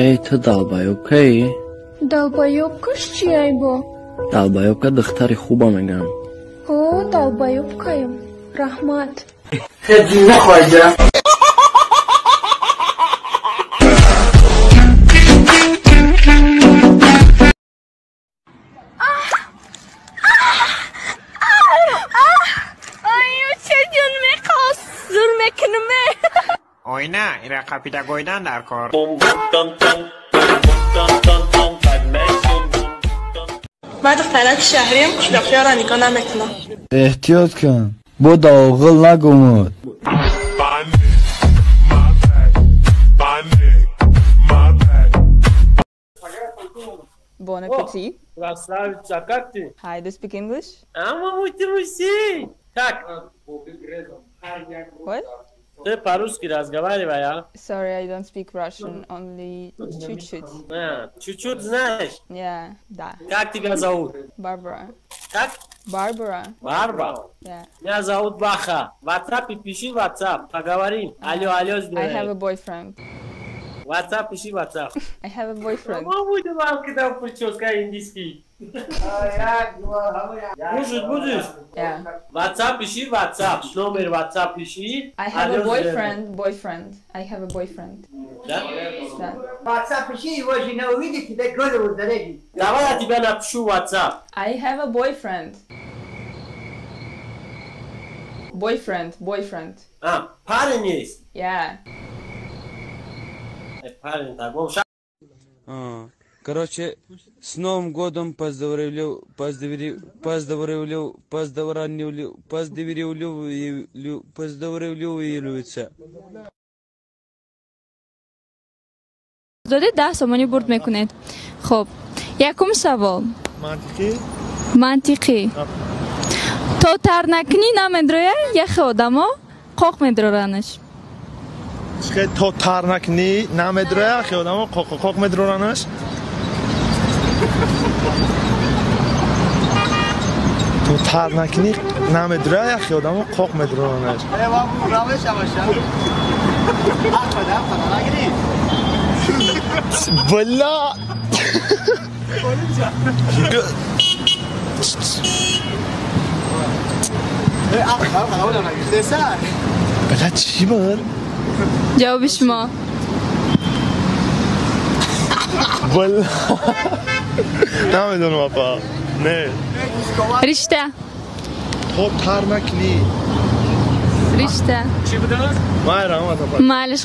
Эй, ту долбоёбкаӣ? Долбоёбкаш чи айбо? Долбоёбка духтари хуба мегӯям. О, долбоёбкаем. Раҳмат. Нахоҳида. Оина ира қапида гойдан дар кор. Ман духтараки шаҳриям, қишлоқиёро нигоҳ намекунам. Эҳтиёт кун, бо доғил нагумуд. Bon appétit. Красавица, как ты? Hi, do you speak English? А, маму, ты Руси! Как? What? Ты по-русски разговаривай, а? Sorry, I don't speak Russian, only чуть-чуть. А, чуть-чуть знаешь? Yeah, да. Как тебя зовут? Barbara. Как? Barbara. Барбара? Yeah. Меня зовут Баха. В WhatsApp пиши, WhatsApp, поговорим. Алло, алло, сделай. I have a boyfriend. WhatsApp пиши, WhatsApp. I have a boyfriend. Маму, ты там прическа индийский. Кушать будешь? Yeah. WhatsApp пиши, WhatsApp. Номер WhatsApp пиши. I have a boyfriend, boyfriend. I have a boyfriend. Да? Да. WhatsApp пиши, его жена увидит, тебе голову зарежет. Давай я тебя напишу WhatsApp. I have a boyfriend. Boyfriend, boyfriend. А, парень есть? Yeah. Парень, так, он Короче, с Новым годом поздравляю, поздравляю, поздравляю, поздравляю, поздравляю, поздравляю. Доди 10 сомонӣ бурд мекунед. Хуб, якум савол. Мантиқӣ? Мантиқӣ. То тар накунӣ намедроя, яхе одамо қоқ медроранаш. То тар накунӣ намедроя, яхе одамо қоқ медроранаш? То тар накунӣ намедроя, яхе одамо қоқ медроранаш. Бля! Бля, чӣ буд? Ҷавоби шумо. Бля. Намедонам, апа. Не. Ришта. То тар накунӣ. Ришта. Чӣ буд? Майра, омад, апа. Малиш.